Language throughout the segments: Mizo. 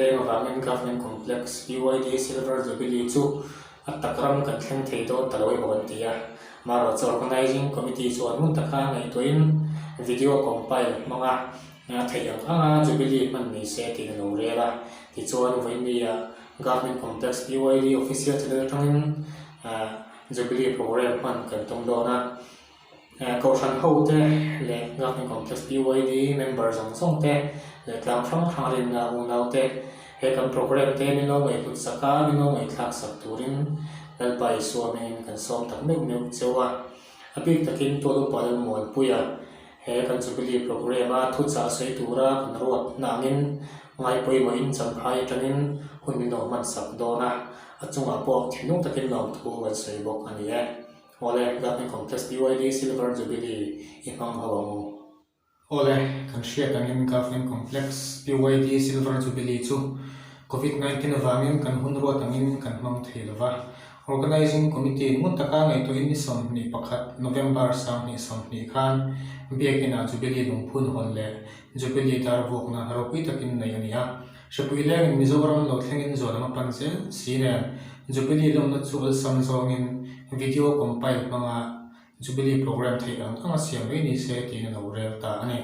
leng avangin Government Complex PYD Silver Jubilee chu a tak ram kan thleng thei dawn ta lo emaw kan ti a. Marawhchu Organising Committee chuan hmun taka ngaihtuahin video compile hmanga theih ang anga Jubilee hman ni se tiin a lo rel a. Tichuan vawinia Government Complex PYD Official channel atangin Jubilee programme hman kan tum dawn a. Kohhran hote leh Government Complex PYD member zawng zawng te leh tlang hrang hrang rinna unau te he kan programme te min lo ngaihhlut sak a, min lo ngaihthlak sak turin Lalpa Isua hmingin kan sawm tak meuh meuh cheu a. A bik takin Tualupa Lalmuanpuia he kan Jubilee programme a thuchah sawi tura kan ruat hnangin ngaipawimawhin champhai atangin hun min lo hman sak dawn a, a chungah pawh thinlung takin lawmthu kan sawi bawk a ni e. Awle, Government Complex BYD Silver Jubilee i hmang ho ang u. Awle, kan hriat angin Government Complex BYD Silver Jubilee chu Covid 19 avangin kan hun ruat angin kan hmang thei lo va. Organising Committee ngun taka ngaihtuahin ni 21 November 2020 khan Biakinah Jubilee lungphun hawn leh Jubilee dar vuakna ropui takin nei a ni a. Hrepui lengin Mizoram lo thlengin zual lam a pan zel si nen, Jubilee lawmna chu awlsam zawngin video compile hmanga Jubilee programme theih ang anga siam mai ni se tiin a lo rel ta a ni.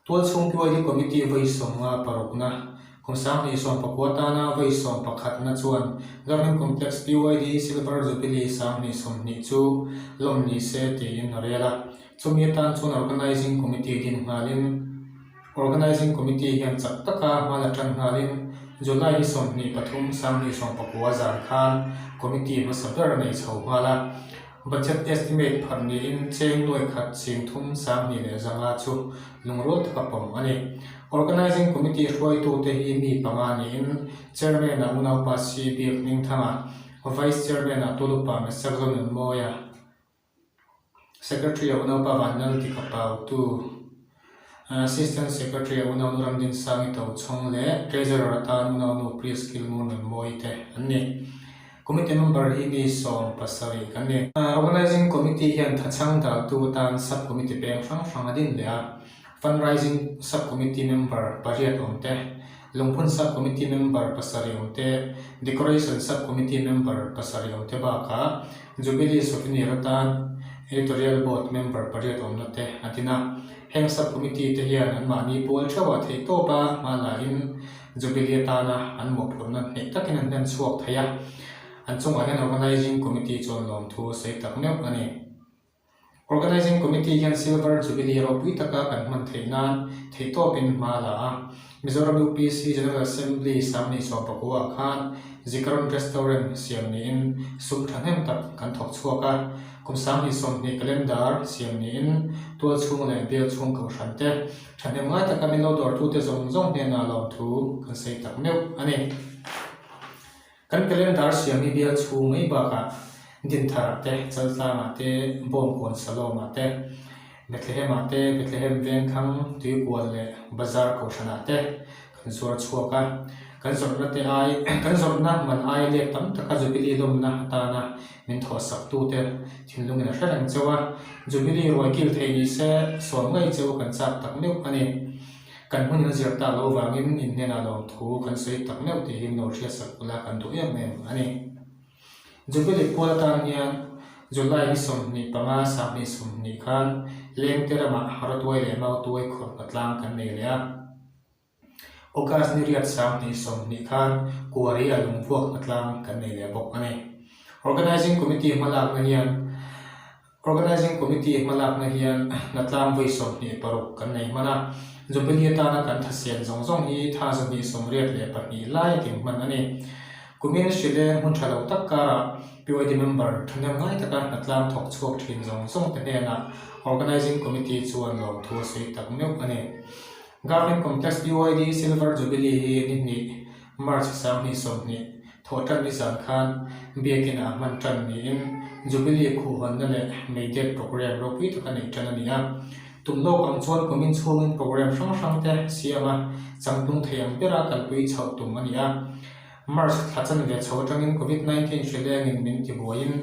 Tualchhung PYD Committee vawi 56na, kum 2019 tana vawi 11na chuan Government Complex PYD Silver Jubilee 2020 chu lawm ni se tiin a rel a. Chumi atan chuan Organising Committee din nghalin, Organising Committee hian chak taka hma la tan nghalin July ni 23 2019 zan khan Committee hmasa ber nei chho nghal a. Budget estimate pharh niin cheng nuai khat ching thum 2500 chu lungrual taka pawm a ni. Organising Committee hruaitute hi mi panga niin Chairman-ah Unaupa C Biak Hmingthanga, Vice Chairman-ah Tulupa Mesak Zonunmawia, Secretary a unaupa Vanlal ti ka pautu, Assistant Secretary a unaunu Ramdinsangi Tochhawng leh Treasurer atan unaunu Priskil Ngurnunmawii te an ni. Committee member hi mi 17 kan ni. Organising Committee hian thachhang daltu atan Sub Committee peng hrang hrang a din leh a, Fundraising Sub Committee member pariat awm te, Lungphun Sub Committee member pasarih awm te, Decoration Sub Committee member pasarih awm te bakah Jubilee Souvenir atan Editorial Board member pariat awmna te a din a. Heng Sub-Committee te hian anmahni pual theuhah theihtawpa hma lahin Jubilee atana an mawhphurhna hneh takin an hlen chhuak thei a. An chungah hian Organising Committee chuan lawmthu a sawi tak meuh a ni. Organising Committee hian Silver Jubilee ropui taka kan hman theih nan theihtawpin hma a la a. Mizoram UPC General Assembly 2019 ah khan Zikaron Restaurant siam niin sum thahnem tak kan thawk chhuak a, kum 2020 calendar siam niin tualchhung leh bialchhung kohhran te thahnem ngai taka min lo dawrtute zawng zawng hnenah lawmthu kan sawi tak meuh a ni. Kan calendar siam hi bialchhung mai bakah Dinthar ah te, Chaltlang ah te, Bawngkawn Salawm ah te, Bethlehem ah te, Bethlehem Vengthlang, Tuikual leh Bazar Kohhran ah te kan zuar chhuak a. Kan zawrhna te ai, kan zawrhna man ai let tam taka Jubilee lawmna atana min thawhsak tute thinlungin a hre reng cheu a. Jubilee ruai kil thei ni se sawm ngei cheu kan chak tak meuh a ni. Kan hmun in zir tak loh vangin in hnenah lawmthu kan sawi tak meuh tih hi min lo hriatsak ula kan duh em em a ni. Jubilee pual atan hian July ni 25 2020 khan Lengte ramah Rawtuai leh Mautuai khawrh hna tlang kan nei leh a. August ni riat 2020 khan Kuari a lungvuak hna tlang kan nei leh bawk a ni. Organising Committee hmalakna hian Organising Committee hmalakna hian hnatlang vawi 26 kan nei hman a, Jubilee atana kan thasian zawng zawng hi tha 282 lai a tling hman a ni. Kumin hrileng hmun tha lo tak karah PYD member thahnem ngai taka hnatlang thawk chhuak thin zawng zawng te hnenah Organising Committee chuan lawmthu a sawi tak meuh a ni. Government Complex PYD Silver Jubilee hi ni hnih March 2020 Thawh tan ni zan khan Biakin ah hman tan niin Jubilee khuhhawnna leh Meidet programme ropui taka neih tan a ni a. Tum lawk ang chuan kumin chhungin programme hrang hrang te siam a, changtlung thei ang bera kalpui chhoh tum a ni a. March thla chanve chho atangin Covid 19 hrilengin min tibuaiin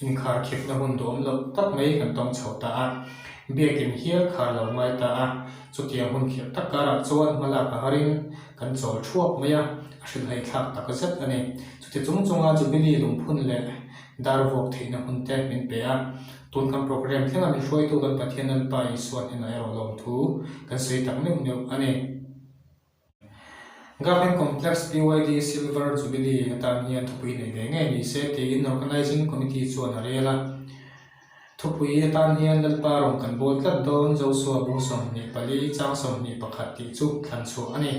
inkharkhipna hun duhawm loh tak mai kan tawng chho ta a. Biakin hial khar lo ngai ta a, chutiang hun khirh tak karah chuan hmalak a harin kan chawl thuak mai a, a hrilhhai thlak tak zet a ni. Chuti chung chunga Jubilee lungphun leh dar vuak theihna hun te min pe a, tun kan programme thlenga min hruaitu kan Pathian Lalpa Isua hnenah erawh lawmthu kan sawi tak neuh neuh a ni. Government Complex PYD Silver Jubilee atan hian thupui nei ve ngei ni se tiin Organising Committee chuan a rel a. Thupui atan hian Lalpa rawn kan bawl tlat dawn Joshua bung 24 chang 21 tih chu thlan chhuah a ni.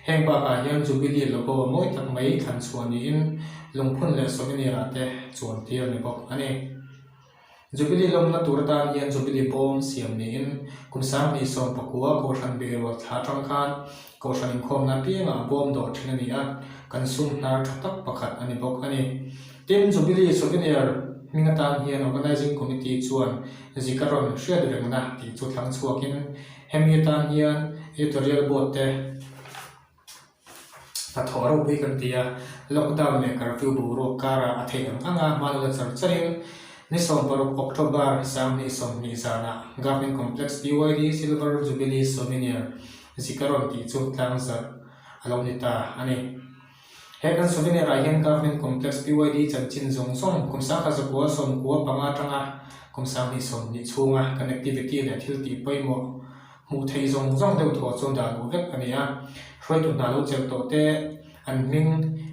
Heng bakah hian Jubilee logo mawi tak mai thlan chhuah niin lungphun leh souvenir ah te chuan tir ni bawk a ni. Jubilee lawmna tur atan hian Jubilee bawm siam niin kum 2019 Kohhran beirual thla atang khan Kohhran inkhawmna apiangah bawm dawh thin a ni a, kan sum hnar tha tak pakhat a ni bawk a ni. Tin, Jubilee Souvenir hming atan hian Organising Committee chuan Zikaron hriat rengna tih chu thlang chhuakin hemi atan hian Editorial Board te, Hnathawh ropui kan ti a, lockdown leh curfew boruak karah a theih ang ang a, hma la char charin ni 16 October 2020 zanah Government Complex BYD Silver Jubilee Souvenir Zikaron tih chu tlangzarh a lo ni ta a ni. He kan souvenir ah hian Government Complex BYD chanchin zawng zawng kum 1995 atanga kum 2020 chhunga kan activity leh thil tih pawimawh Hmuh theih zawng zawng deuh thaw chuan dah luh vek a ni a, hruaitu hna lo chelh tawh te, an hming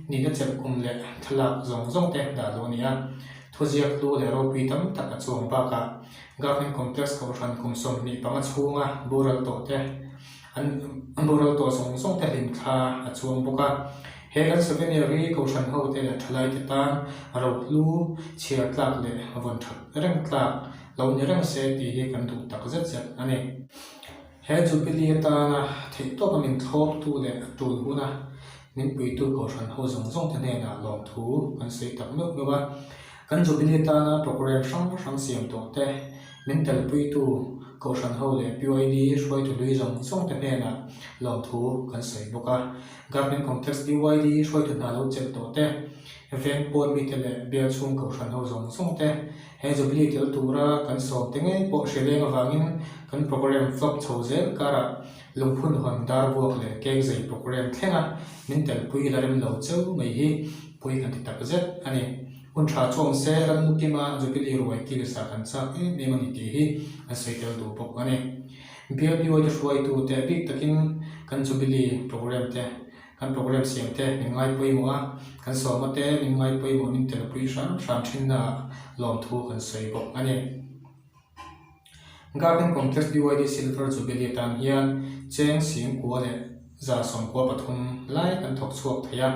nihna chelh kum leh thlalak zawng zawng te dah luh a ni a. Thuziak hlu leh ropui tam tak a chuang bakah Government Complex Kohhran kum 25 chhunga boral tawh te, an boral tawh zawng zawng te hlimthla a chuang bawk a. He kan souvenir hi Kohhran hote leh thalaite tan rohlu chhiar tlak leh vawn that reng tlak Lo ni reng se tih hi kan duh tak zet zet a ni. He Jubilee atana theihtawpa min thlawptu leh a tul huna min puitu Kohhran ho zawng zawng te hnenah lawmthu kan sawi tak meuh meuh a. Kan Jubilee atana programme hrang hrang siam tawh te, min telpuitu Kohhran ho leh PYD hruaitu hlui zawng zawng te hnenah lawmthu kan sawi bawk a. Government Complex PYD hruaitu hna lo chelh tawh te, veng pawn mite leh bial chhung Kohhran ho zawng zawng te, He Jubilee tel tura kan sawm te ngei pawh hre leng avangin kan programme flop chho zel karah lungphun hawn dar vuak leh cake zei programme thlenga min telpui la rem lo cheu mai hi pui kan ti tak zet a ni. Hun tha chu awm se ram kima Jubilee ruai kilsa kan chak em em a ni tih hi an sawi tel duh bawk a ni. BLPY te hruaitu te bik takin kan Jubilee programme te Kan programme siam te min ngai pawimawh a, kan sawma te min ngai pawimawh min telpui hram hram thinnaah lawmthu kan sawi bawk a ni. Garden Complex BYD Silver Jubilee atan hian cheng singkua leh 93 lai kan thawk chhuak thei a,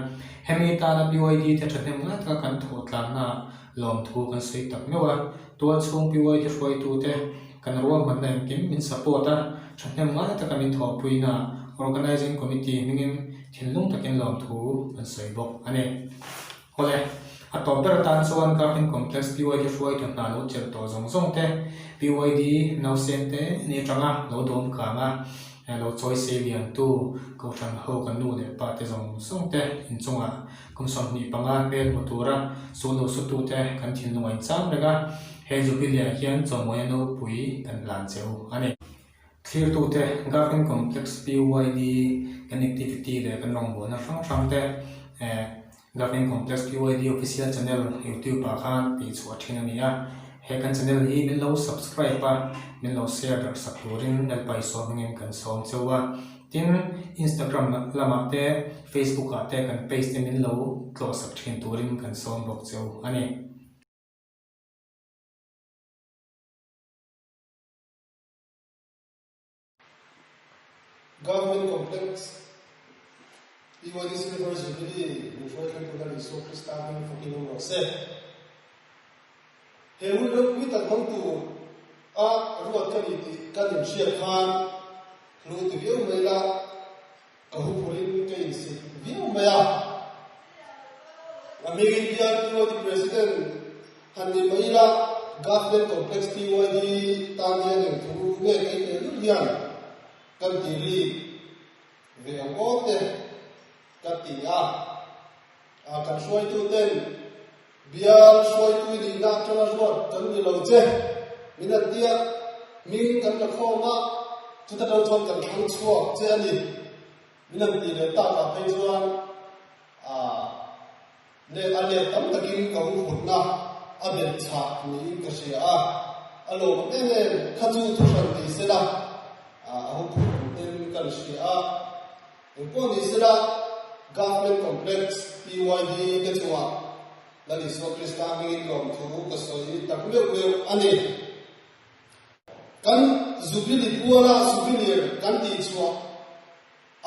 hemi tana BYD te thahnem ngai taka kan thawh tlannaah lawmthu kan sawi tak meuh a, tualchhung BYD hruaitute Kan ruahmanna engkim min support a, thahnem ngai taka min thawhpuina Organising Committee hmingin thinlung takin lawmthu kan sawi bawk a ni. Awle, a tawp ber atan chuan Garden Complex PYD hruaitu hna lo chelh tawh zawng zawng te, PYD nausen te ni atanga lo dawm kang a, lo chawi sei liantu Kohhran ho kan nu leh pa te zawng zawng te inchungah Kum 25 hmel hmu tura chu lo sutute kan thinlung a incham reng a, he Jubilee-ah hian chawmawia nopui kan hlan che u a ni. Thlirtute, Garden Complex PYD kan activity leh kan rawngbawlna hrang hrang te Garden Complex PYD Official Channel YouTube-ah khan tihchhuah thin a ni a. He kan channel hi min lo subscribe a, min lo share darh sak turin Lalpa Isua hmingin kan sawm che u a. Tin, Instagram lamah te, Facebook ah te kan page te min lo tlawh sak thin turin kan sawm bawk che u a ni. Government Complex, PYD Silver Jubilee min hruai thleng tuna Isua Krista hming fakin awm rawh se. He hun ropui tak hmang tur a ruat ka ni tih kan inhriat khan hlu ti viau mai la, ka huphurhin ka insit viau mai a. A hmingin bial PYD President han ni mai ila, Government Complex PYD tan hian eng thu nge kei teh lul hian kan ti rik ve ang aw te ka ti a. Kan hruaituten Bial hruaitu nihna atanga ruat kan ni lo che, min an tia. Hming kan la khawm a, chuta tang chuan kan thlang chhuak che a ni. Min han tih leh takah phei chuan ah leh a let tam takin ka hu phutna a belh chhah niin ka hria a, a lawmawm em em kha chu thu hran ni sela ah a hu phut awm ten ka hria a. Engpawh ni sela Government Complex PYD te chungah Lal Isua Krista hmingin lawmthu ka sawi tak meuh meuh a ni. Kan Zubili puala souvenir kan tih chhuah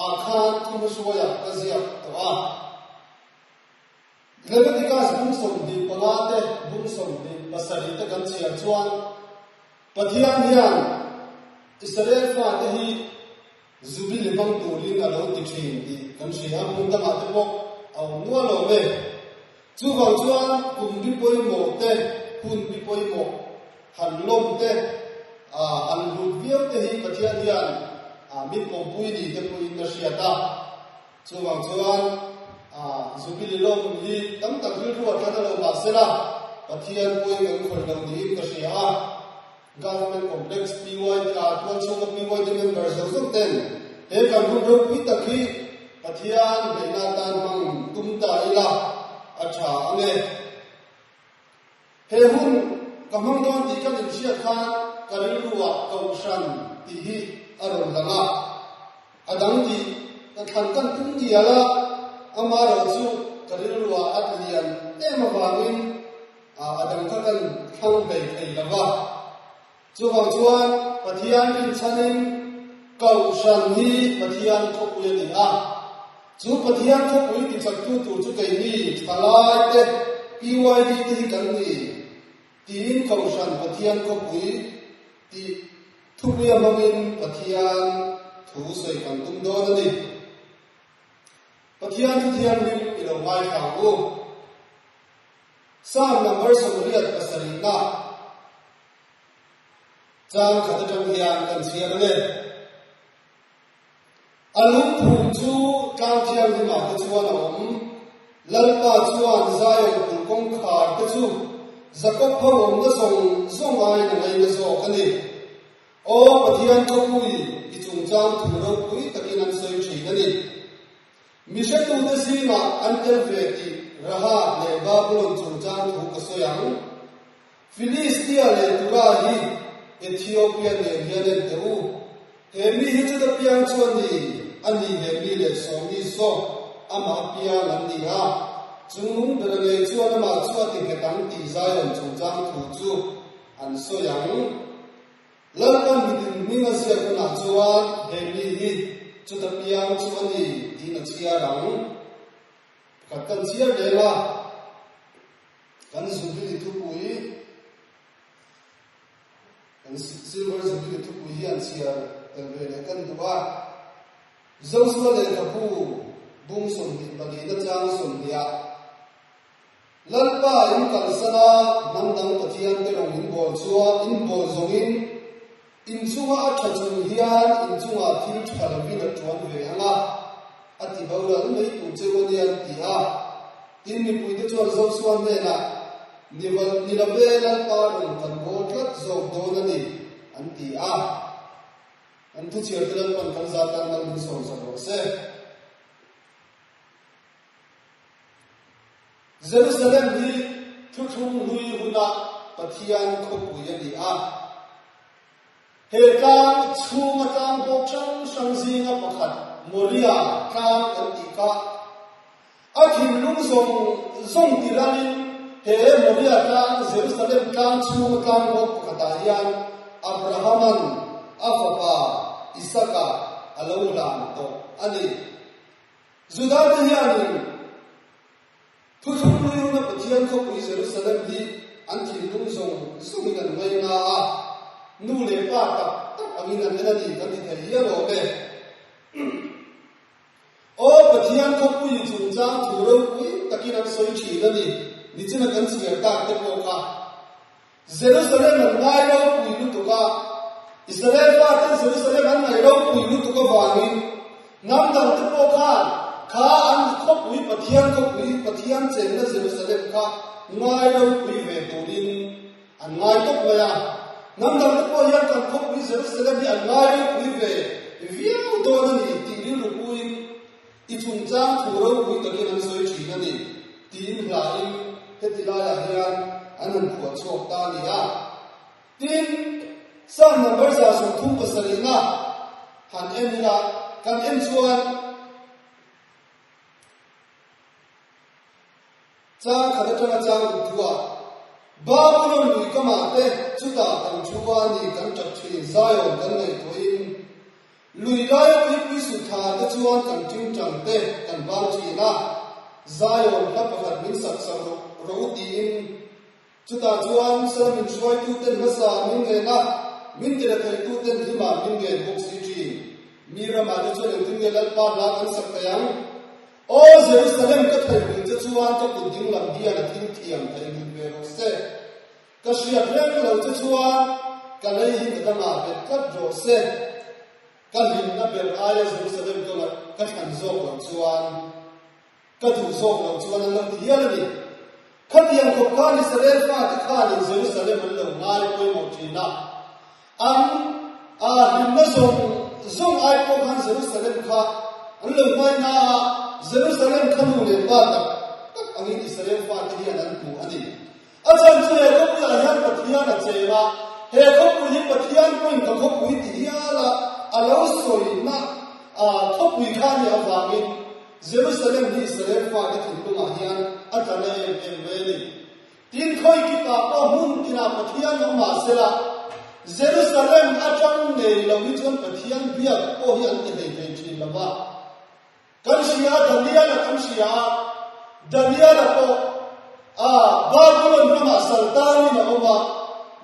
ah khan thuhmahruaia ka ziak tawh a. Leviticus bung 25 te bung 27 te kan chhiar chuan Pathian hian Israel fate hi Zubili hmang turin a lo ti thin tih kan hria a, hmun dangah te pawh a awm nual awm e. Chuvang chuan kum bi pawimawh te, hun bi pawimawh han lawm te, han hlut viau te hi Pathian hian min pawmpui ni te pawhin a hriat a. Chuvang chuan Zubili lawm hi tam tak rilru a tlan a lo mahsela Pathian pawi kan khawih lo niin ka hria a. Government Complex PYD ah tual chhunga PYD member zawng zawng ten he kan hun ropui tak hi Pathian hneihna atan hmang tum ta ila a tha ang e. He hun ka hmang dawn tih kan inhriat khan ka rilru ah Kohhran tih hi a rawn lang a, a dang tih ka thlan kan tum dial a, amaherawhchu ka rilru ah a ti lian em avangin A dang kha kan thlang hlei thei lo va. Chuvang chuan Pathian rinchhanin Kohhran hi Pathian khawpui a ni a. Chu Pathian khawpui tichaktu tur chu keini thalai te, PYD te hi kan ni tiin Kohhran Pathian khawpui tih thupuia hmangin Pathian thu sawi kan tum dawn a ni. Pathian thu thianghlim i lo ngaithla ang u. Psalm number 87 na chang khat atang hian kan chhiar ang e. A lungphum chu tlang thianghlimah te chuan a awm. Lalpa chuan Zion kulh kawngkhar te chu Jakob ho awmna zawng zawng aiin a ngaina zawk a ni. Aw Pathian khawpui, i chungchang thu ropui takin an sawi thin a ni. Mi hretute zingah an tel ve tih Rahab leh Babulon chungchang thu ka sawi ang. Filistia leh Tura hi Ethiopia nen hian en teh u. He mi hi chuta piang chu a ni, a ni he mi leh sawmi zawk amah piang an ni a, chungnung bera ngei chuan amah chu a ti nghet ang tih Zion chungchang thu chu an sawi ang. Lalpan mitin hming a ziak hunah chuan he mi hi chuta piang chu a ni tiin a chhiar ang. Pakhat kan chhiar leng a, kan Zubili thupui, kan Silver Zubili thupui hi an chhiar tel ve leh kan duh a. Josua lehkhabu bung 24 na chang 20 ah, Lalpa in kalsan a, hnam dang Pathian te rawng in bawl chuan in bawl zawngin in chunga a tha chung hian in chungah thil tha lovin a tuan ve ang a, a ti boral mai tur cheu a nia an ti a. Tin, mipuite chuan Josua hnenah, Ni ni love Lalpa rawn kan bawl tlat zawk dawn a ni, an ti a. An thuchhiar te Lalpan kan zat tan mal min sawm sak rawh se. Jerusalem hi thuthlung hlui huna Pathian khawpui a ni a. He tlang chhunga tlang bawk hrang hrang zinga pakhat Moria tlang kan tih kha a thinlung zawng zawng ti ralin he Moria tlang, Jerusalem tlang chhunga tlang bawk pakhatah hian Abrahama'n a fapa Isaka a lo hlan tawh a ni. Judate hianin thuthlung hlui huna Pathian khawpui Jerusalem hi an thinlung zawng zawngin an ngaina a, nu leh pa tak tak angin an en a ni kan ti thei hial awm e. Aw Pathian khawpui chungchang thu ropui takin an sawi thin a ni, nichina kan chhiar tak te pawh kha. Jerusalem an ngai ropui lutuk a, Israel faten Jerusalem an ngai ropui lutuk avangin hnam dangte pawh khan kha an khawpui Pathian khawpui Pathian chenna Jerusalem kha ngai ropui ve turin an ngai tawp mai a. Hnam dangte pawh hian kan khawpui Jerusalem hi an ngai ropui ve viau dawn a ni tih rilru puiin i chungchang thu ropui takin an sawi thin a ni tiin hlain heti laiah hian an han phuah chhuak ta a ni a. Tin, Psalm number 37 han en ila, kan en chuan, Chang khat atanga chang ruk thuah Babulon lui kamah te chutah kan thu a ni kan tap thin Zion kan ngaihtuahin lui laia tuipui sut tha te chuan kan tingtang te kan bar thin a, Zion hla pakhat min sak sak rawh rawh u tiin chutah chuan Salamin hruaitu ten hmasa min ngen a, min tira theitu ten hlimah min ngen bawk si thin. Mi ramah te chuan engtin nge Lalpa hla kan sak thei ang? Aw Jerusalem, ka theihpui che chuan ka kut dinglam hian a thil thiam theihnghilh ve rawh se. Ka hriat reng lo che chuan ka lei hi ka dangah bet tlat rawh se. Ka hlimna ber aia Jerusalem ka ka thlan zawk loh chuan, ka duh zawk loh chuan an lo ti hial a ni. Khatiang khawp khan Israel fate khanin Jerusalem an lo ngai pawimawh thin a. An a hlimna zawng zawng ai pawh khan Jerusalem kha an lo hmai na a, Jerusalem kha nu leh pa tak tak angin Israel fate hian an hmu a ni. A chhan chu he khawpuiah hian Pathian a cheng a, he khawpui hi Pathian pawhin ka khawpui ti hial a, a lo sawina a khawpui kha a nih avangin Jerusalem hi Israel fate thinlungah hian a tla na em em mai a ni. Tin, khawi kipah pawh hmun tinah Pathian awm mah sela, Jerusalem atang nei lo hi chuan Pathian biak pawh hi an ti hlei thei thin lo va. Kan hria a, Daniel-a kan hria a, Daniel-a pawh a Babylon ramah saltanin a awm a,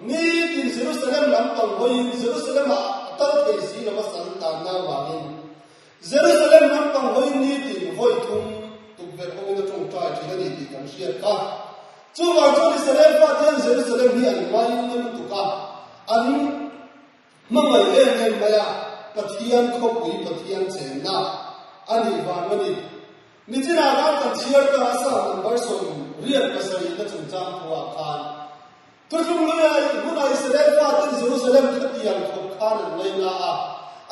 nitin Jerusalem lam pang hawiin Jerusalem-ah a kal thei si lo va saltanna avangin. Jerusalem ram pang hawi nitin vawi thum tukverh awmin a tawngtai thin a ni tih kan hriat kha. Chuvang chuan Israel fate hian Jerusalem hi an ngain na lutuk a, an hmangaih em em mai a, Pathian khawpui Pathian chenna a nih vang a ni. Nichinah khan kan chhiar ta a Psalm number 77 na chungchang thuah khan Thuthlung luia huna Israel faten Jerusalem khatiang khawp khan an ngaina a,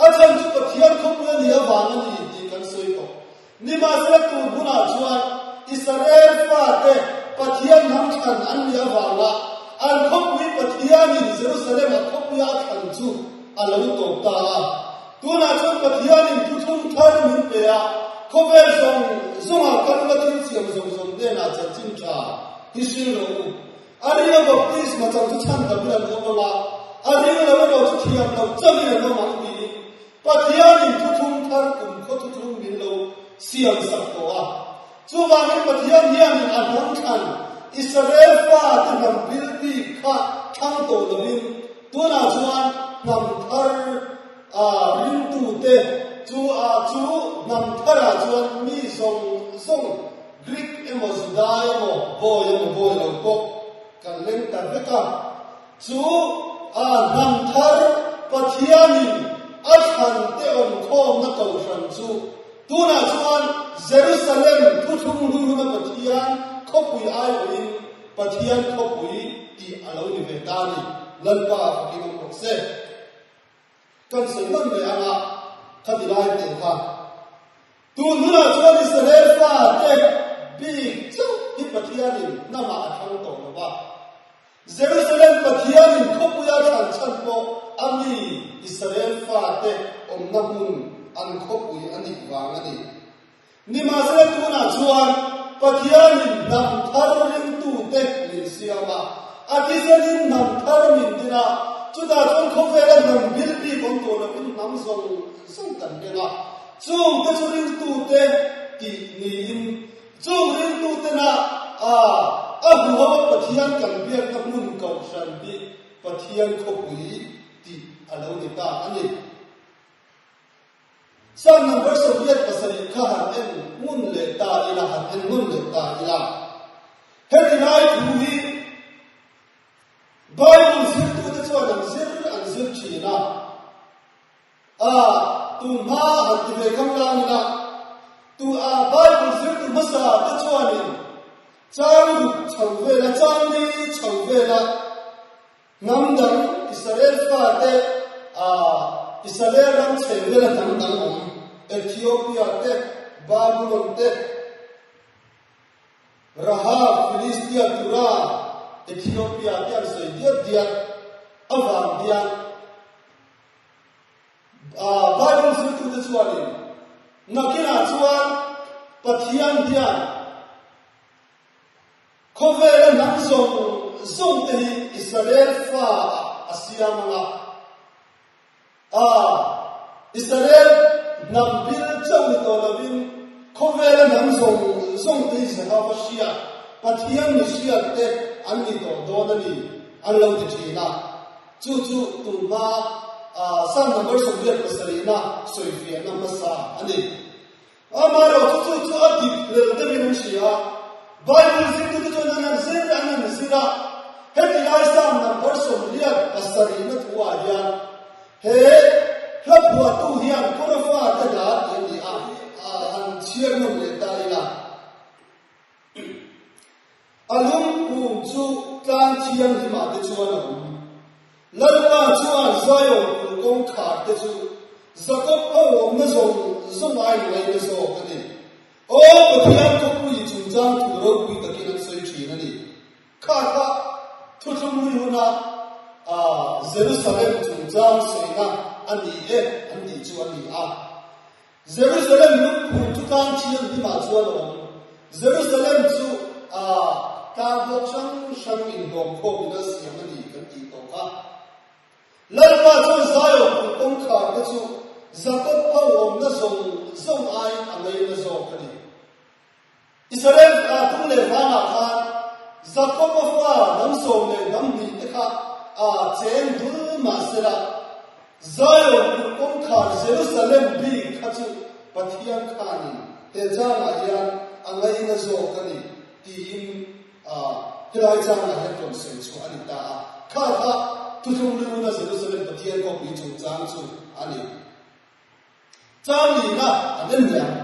a chhan chu Pathian khawpui a nih avang a ni tih kan sawi tawh. Nimahsela tun hunah chuan Israel fate Pathian hnam thlan an nih avanga an khawpui Pathianin Jerusalem a khawpuia a thlan chu a lo tawp ta a. Tunah chuan Pathianin thuthlung thar min pe a, khawvel zawng zawnga kan la thil siam zawng zawng hnenah chanchin tha hi hril rawh u. A ring a baptisma chang chu chhan damin an awm ang a, a ring lo erawh chu thiam lo changin an awm ang tiin Pathianin thuthlung thar kumkhaw thuthlung min lo siam sak tawh a. Chuvangin Pathian hianin a hnam thlan Israel fate hnam bil bik kha thlang tawh lovin tunah chuan hnam thar a ringtute chu a chu hnam tharah chuan mi zawng zawng Greek emaw Juda emaw bawi emaw bawi lo pawh kan leng ta vek a, chu a hnam thar Pathianin a thlan te awm khawmna kohhran chu tunah chuan Jerusalem thuthlung hlui huna Pathian khawpui aiawhin Pathian khawpui tih a lo ni ve ta a ni. Lalpa fakin awm rawh se. Kan sawi hman mai anga khati lai te kha. Tun hunah chuan Israel fate bik chauh hi Pathianin hnamah a thlang tawh lo va. Jerusalem Pathianin khawpuia thlan chhan pawh a mi Israel fate awmna hmun an khawpui a nih vang a ni. Nimahsela tunah chuan Pathianin hnam thar ringtute min siam a, a thisenin hnam thar min din a, chutah chuan khawvela hnam bil bik awm tawh lovin hnam zawng zawng kan keng a, chungte chu ringtute tih niin chung ringtutena a a huho a Pathian kan biakna hmun kohhran hi Pathian khawpui tih a lo ni ta a ni. Psalm number 77 kha han en ngun leh ta ila, han en nawn leh ta ila. Heti lai thu hi Bible zirtute chuan an zir an zir thin a. A tunhma han ti ve kham lang ila, tu a Bible zirtu hmasa te chuanin chang ruk chho vela, chang li chho vela. Hnam dang Israel fate Israel ram chhehvela hnam dang awm Ethiopia te, Babulon te, Rahab, Filistia, Tura, Ethiopia te an sawi diat diat avang hian Bible zirtute chuanin nakinah chuan Pathian hian Khawvela hnam zawng zawng te hi Israel fa ah a siam ang a. A, Israel hnam bil chauh ni tawh lovin khawvela hnam zawng zawng te hi Jehova hriat, Pathian mi hriat te an ni tawh dawn a ni, an lo ti thin a. Chu chu tunhma Psalm number 87 na sawifiahna hmasa a ni. Amaherawhchu chu chu a dik hlel deuhin an hria a, Bible zirtute chuan an han zir an han zir a, heti lai Psalm number 87 na thuah hian he hla phuahtu hian Kora fate hla tih a ni a, han chhiar nawm leh ta ila. A lungphum chu tlang thianghlimah te chuan a awm. Lalpa chuan Zion kulh kawngkhar te chu Jakob ho awmna zawng zawng ai ngaina zawk a ni. Aw Pathian khawpui chungchang thu ropui takin an sawi thin a ni. Kha kha thuthlung ri huna Jerusalem chungchang sawina a ni e an tih chu a ni a. Jerusalem lungphum chu tlang thianghlimah chuan a awm. Jerusalem chu a tlang bawk hrang hrang inhlawm khawmin a siam a ni kan tih tawh kha. Lalpa chuan Zion kulh kawngkhar te chu Jakob ho awmna zawng zawng aiin a ngaina zawk a ni. Israel a tung leh vangah khan Jakob-a fa hnam sawm leh hnam hnih te kha a cheng dul mah sela, Zion kulh kawngkhar Jerusalem bik kha chu Pathian khanin he changah hian a ngaina zawk a ni tiin helai changah hian rawn sawi chhuah a ni ta a. Kha kha thuthlung riluna Jerusalem Pathian kawpui chungchang chu a ni. Changina an en leh ang.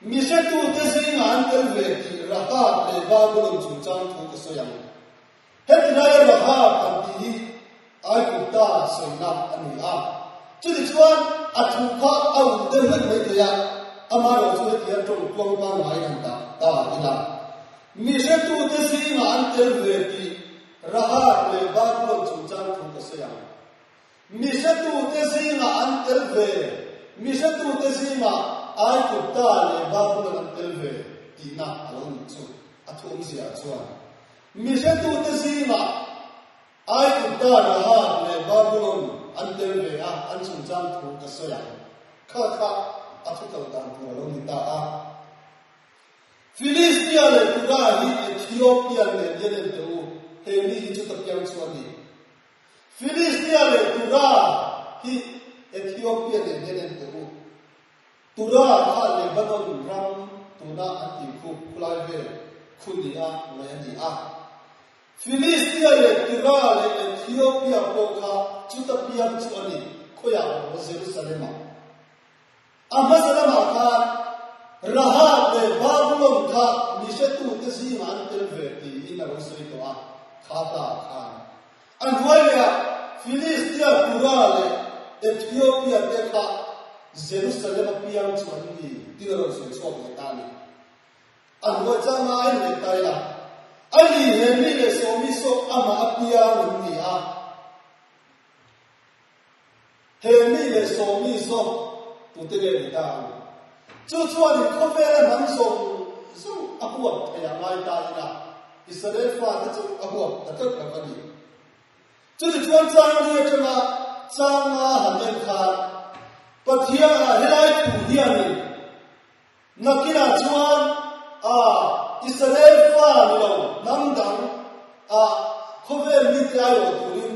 Mi hretute zingah an tel ve tih Rahab leh Babulon chungchang thu ka sawi ang. Heti laia Rahab han tih hi Aigupta sawina a ni a. Chutichuan a thu kha a ul deuh hlek mai thei a, amaherawh chu heti hian tawng tluang pangngai han dah ta ila. Mi hretute zingah an tel ve tih Rahab leh Babulon chungchang thu ka sawi ang. Mi hretute zingah an tel ve, Mi hretute zingah Aigupta leh Babulon an tel ve tihna a lo nih chu a thuawmziah chuan. Mi hretute zingah Aigupta, Rahab leh Babulon an tel ve a, an chungchang thu ka sawi ang. Kha kha a thu kal dan tur a lo ni ta a. Filistia leh Tura hi Ethiopian leh Yemen te u, he mi hi chu ta piang chu a ni. Filistia leh Tura hi Ethiopia nen hian en teh u. Tura kha Lebanon ram tuna an tih khu khulai vel khu nia ngaih a ni a. Filistia leh Tura leh Ethiopia pawh kha chuta piang chu a ni, khawiah maw Jerusalem-ah. A hmasa lamah khan Rahab leh Babulon kha mi hretute zingah an tel ve tiin a lo sawi tawh a, kha ta khan a hnuai lehah Filistia, Tura leh Ethiopia te kha Jerusalem a piang chu an ni tiin a rawn sawi chhuak leh ta a ni. A hnuai chang a en leh ta ila, a ni he mi leh sawmi sawk amah a piang an ni a. He mi leh sawmi zawk tute nge ni ta ang? Chu chuanin khawvela hnam zawng zawng a huap thei a ngai ta ina Israel fate chu a huap ta tlat lo a ni. Chutichuan changni atanga changa han en khan Pathian ah helai thu hianin Nakinah chuan a Israel fa ni lo hnam dang a khawvel mite aiawh turin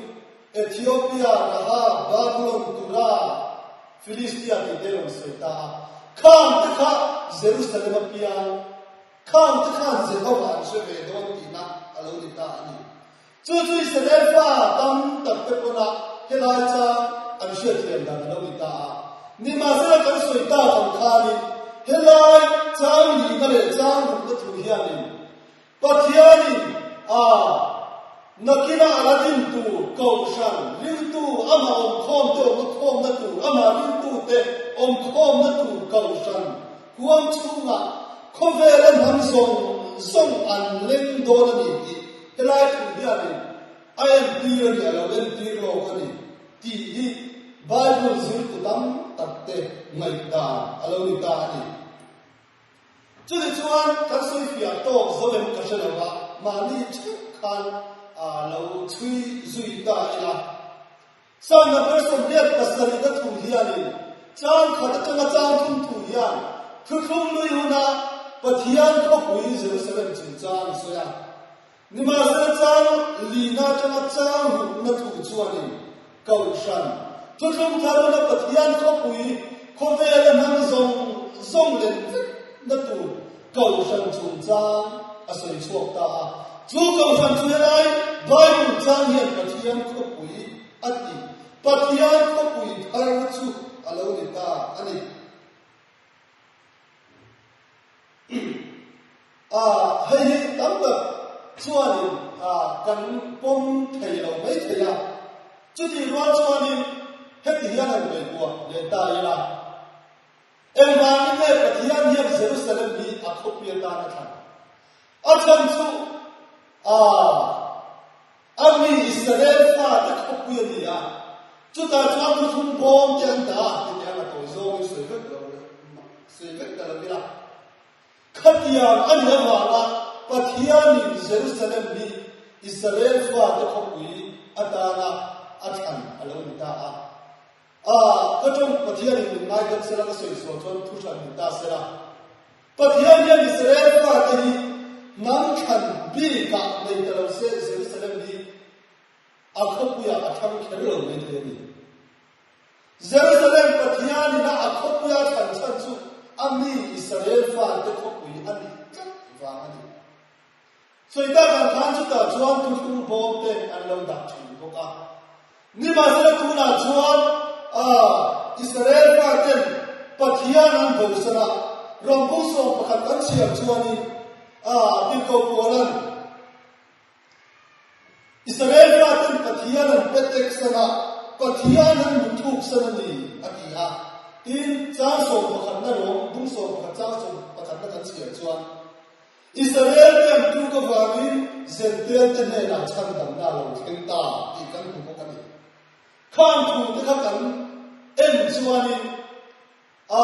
Ethiopia, Rahab, Babulon, Tura, Filistia tih te rawn sawi ta a. Khang te kha Jerusalem a piang, khang te khan Jehovah an hre ve dawn tihna a lo ni ta a ni. Chu chu Israel fa tam tak te pawna helai chang an hriatthiam dan a lo ni ta a. Nimahsela kan sawi tak ang khanin helai chang nihna leh chang rukna thu hianin Pathianin a nakina a la din tur. Kohhran ringtu amah awmkhawmte awmna khawmna tur, amah ringtute awmkhawmna tur Kohhran huang chhungah khawvela hnam zawng zawng an leng dawn a ni tih helai thu hianin a entir a ni, a lo entir lawk a ni tih hi Bible zirtu tam takte ngaihdan a lo ni ta a ni. Chutih chuan kan sawifiah tawk zo em ka hre lo va, mahni theuh khan a lo chhui zui ta ila. Sangha person riat pasarih na thu hianin chang khat atanga chang thum thu hian thuthlung lui huna Pathian khawpui Jerusalem chungchang a sawi a. Nimahsela chang lina atanga chang rukna thu chuanin Kohhran thuthlung thar huna Pathian khawpui khawvela hnam zawng zawng leh vekna tur Kohhran chungchang a sawi chhuak ta a. Chu Kohhran chu helai Bible chang hian Pathian khawpui a ti. Pathian khawpui thar chu a lo ni ta a ni. A, hei hi tam tak chuanin kan pawm thei lo mai thei a. Chutih rual chuanin heti hian han ngaihtuah leh ta ila. Engvangin nge Pathian hian Jerusalem hi a khawpui atan a thlan? A chhan chu a a mi Israel fate khawpui a ni a, chutah chuan thuthlung bawm te an dah a ti teh ang a tawi zawngin sawi vek lo sawi vek ta lo ila. Khatiang a nih avanga Pathianin Jerusalem hi Israel fate khawpui atana a thlan a lo ni ta a. A, ka tawng Pathianin min ngaidam sela ka sawi sual chuan thu hran ni ta sela. Pathian hian Israel fate hi hnam thlan bikah nei ta lo se Jerusalem hi a khawpuiah a thlang kher lo mai thei a ni. Jerusalem Pathianin a a khawpuia thlan chhan chu a mi Israel fate khawpui a nih tlat vang a ni. Sawi tak ang khan chutah chuan thuthlung bawm te an lo dah thin bawk a. Nimahsela tunah chuan Israel faten Pathian an bosan a, rawngbawl 11 kan chhiar chuanin Tirhkoh Paula'n Israel faten Pathian an petek san a, Pathian an mutthuk san a ni a ti a. Tin, chang sawmpakhatna rawng dung 11 chang sawmpakhatna kan chhiar chuan Israel te an tluk avangin Zentail te hnenah chhandamna a lo thleng ta tih kan hmu bawk a ni. Khang thu te kha kan en chuanin, a,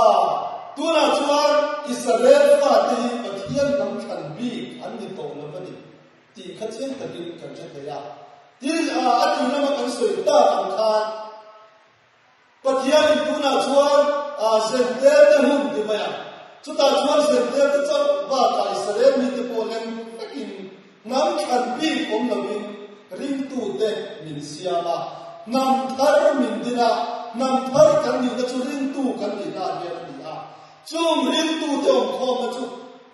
tunah chuan Israel fate hi Pathian hnam thlan bik an ni tawh lo a ni tih kha chiang takin kan hre thei a. Tin, a, a tih lama kan sawi tak ang khan, Pathianin tunah chuan Zentail te hun ti mai a, chutah chuan Zentail te chauh bakah Israel mite pawh lem vekin hnam thlan bik awm loin ringtute min siam a, hnam thar min din a, hnam thar kan nihna chu ringtu kan nihna ah hian a ni a, chung ringtute awmkhawmna chu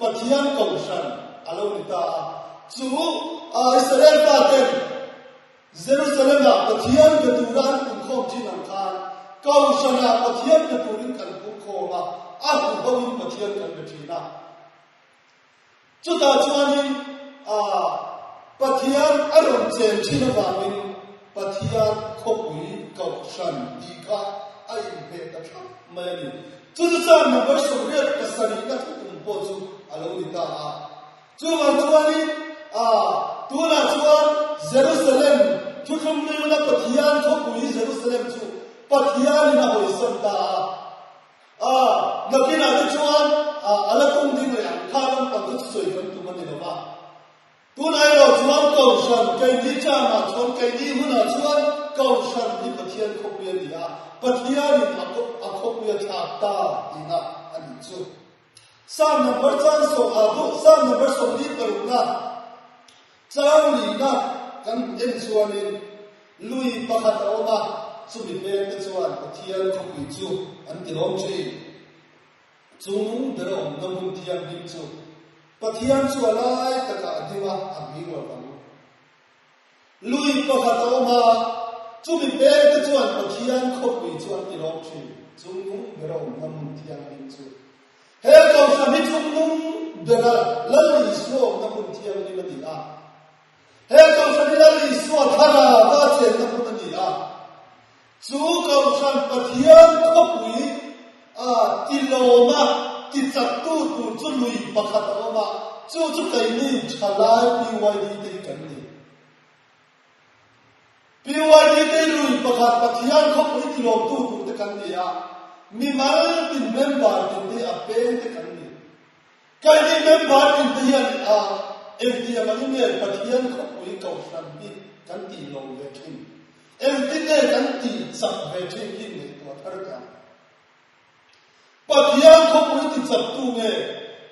Pathian kohhran a lo ni ta a, chu Israel faten Jerusalem-ah Pathian be tura an pungkhawm thin ang khan, Kohhranah Pathian be turin kan pungkhawm a, a huhoin Pathian kan be thin a. Chutah chuanin Pathian a rawn chen thin avangin Pathian khawpui Kohhran tih kha a inhmeh ta thlap mai a ni. Chu chu chuan number 87 na thutum pawh chu a lo ni ta a. Chuvang chuanin, a, tunah chuan Jerusalem, thuthlung nuna Pathian khawpui Jerusalem chu Pathianin a hawisan ta a. A, nakinah te chuan, a, a la tum ding leh ang kha lampang chu sawi kan tum a ni lo va. Tunah erawh chuan Kohhran, keini term-ah chuan, keini hunah chuan Kohhran hi Pathian khawpui a ni a, Pathianin a, a khawpui a thlak ta tihna a nih chu. Psalm number chang sawm ah duh Psalm number 46 na chang lina kan en chuanin lui pakhat a awm a, chumi peng te chuan Pathian khawpui chu an ti lawm thin. Chung ber a awmna hmun thianghlim chu Pathian chu a lai takah a ding a, a hming lo vang. Lui pakhat a awm a, chumi peng te chuan Pathian khawpui chu an ti lawm thin, chungnung bera awmna hmun thianghlim chu. He Kohhran hi chungnung bera Lal Isua awmna hmun thianghlim a ni a. He Kohhran hi Lal Isua thlarauva chenna hmun. Chu Kohhran Pathian khawpui a tilawma tichaktu tur chu lui pakhat a awm a, chu chu keini thalai PYD te hi kan ni. PYD te hi lui pakhat Pathian khawpui tilawmtu tur te kan ni a, mimal tin member tin te hi a peng te kan ni. Keini member tin te hian a engtiang angin nge Pathian khawpui Kohhran hi kan tilawm ve thin? Engtin nge kan tih chak ve thin hi ngaihtuah thar teh ang. Pathian khawpui ti chak tu nge?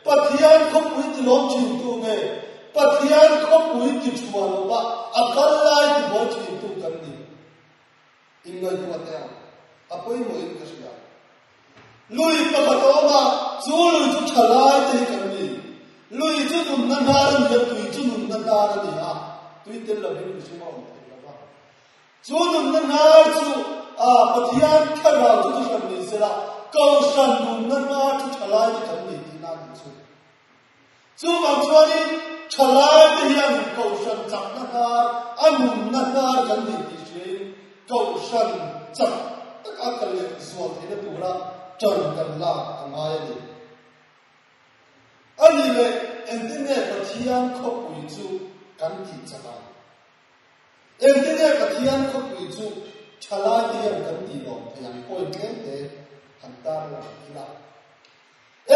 Pathian khawpui ti lawm thin tu nge? Pathian khawpui ti thuah lova a kal lai ti buai thin tu kan ni? Inngaihtuah teh ang. A pawimawhin ka hria. Lui pakhat a awm a, chu lui chu tha lai te hi kan ni. Lui chu nunna hnar a ni a, tui chu nunna hnar a ni a, tui tel lovin mihring a awm thei lo va. Chu nunna hnar chu a Pathian thlarau chu chu hran ni sela, Kohhran nunna hnar chu tha lai te kan ni tihna a nih chu. Chuvang chuanin thalaite hian Kohhran chakna hnar, a nunna hnar kan ni tih hriain Kohhran chak taka kal leh zual theihna tura ṭan kan lak a ngai a ni. A nih leh engtin nge Pathian khawpui chu kan tih chak ang? Engtin nge Pathian khawpui chu thalaite hian kan tih lawm thei ang? Point tlemte han tar lang ila.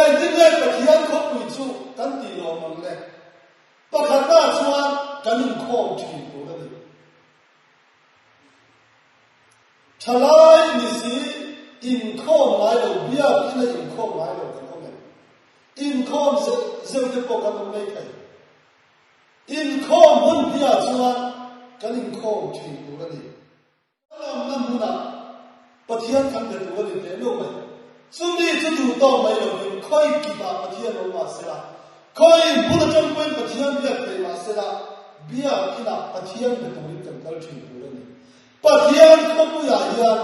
Engtin nge Pathian khawpui chu kan tih lawm ang le? Pakhatna chuan kan inkhawm thin tur a ni. Thalai ni si inkhawm ngai lo, biakina inkhawm ngai lo kan awm em? Inkhawm zeuh zeuh te pawh kan awm mai thei. Inkhawm hmun piah chuan kan inkhawm thin tur a ni. A lawmna hmunah Pathian kan be tur a ni teh meuh mai. Chumi chu duh tawk mai lovin khawi kipah Pathian awm mah sela, khawi hmun atang pawhin Pathian biak thei mah sela, biak inah Pathian be turin kan kal thin tur a ni. Pathian khawpuiah hian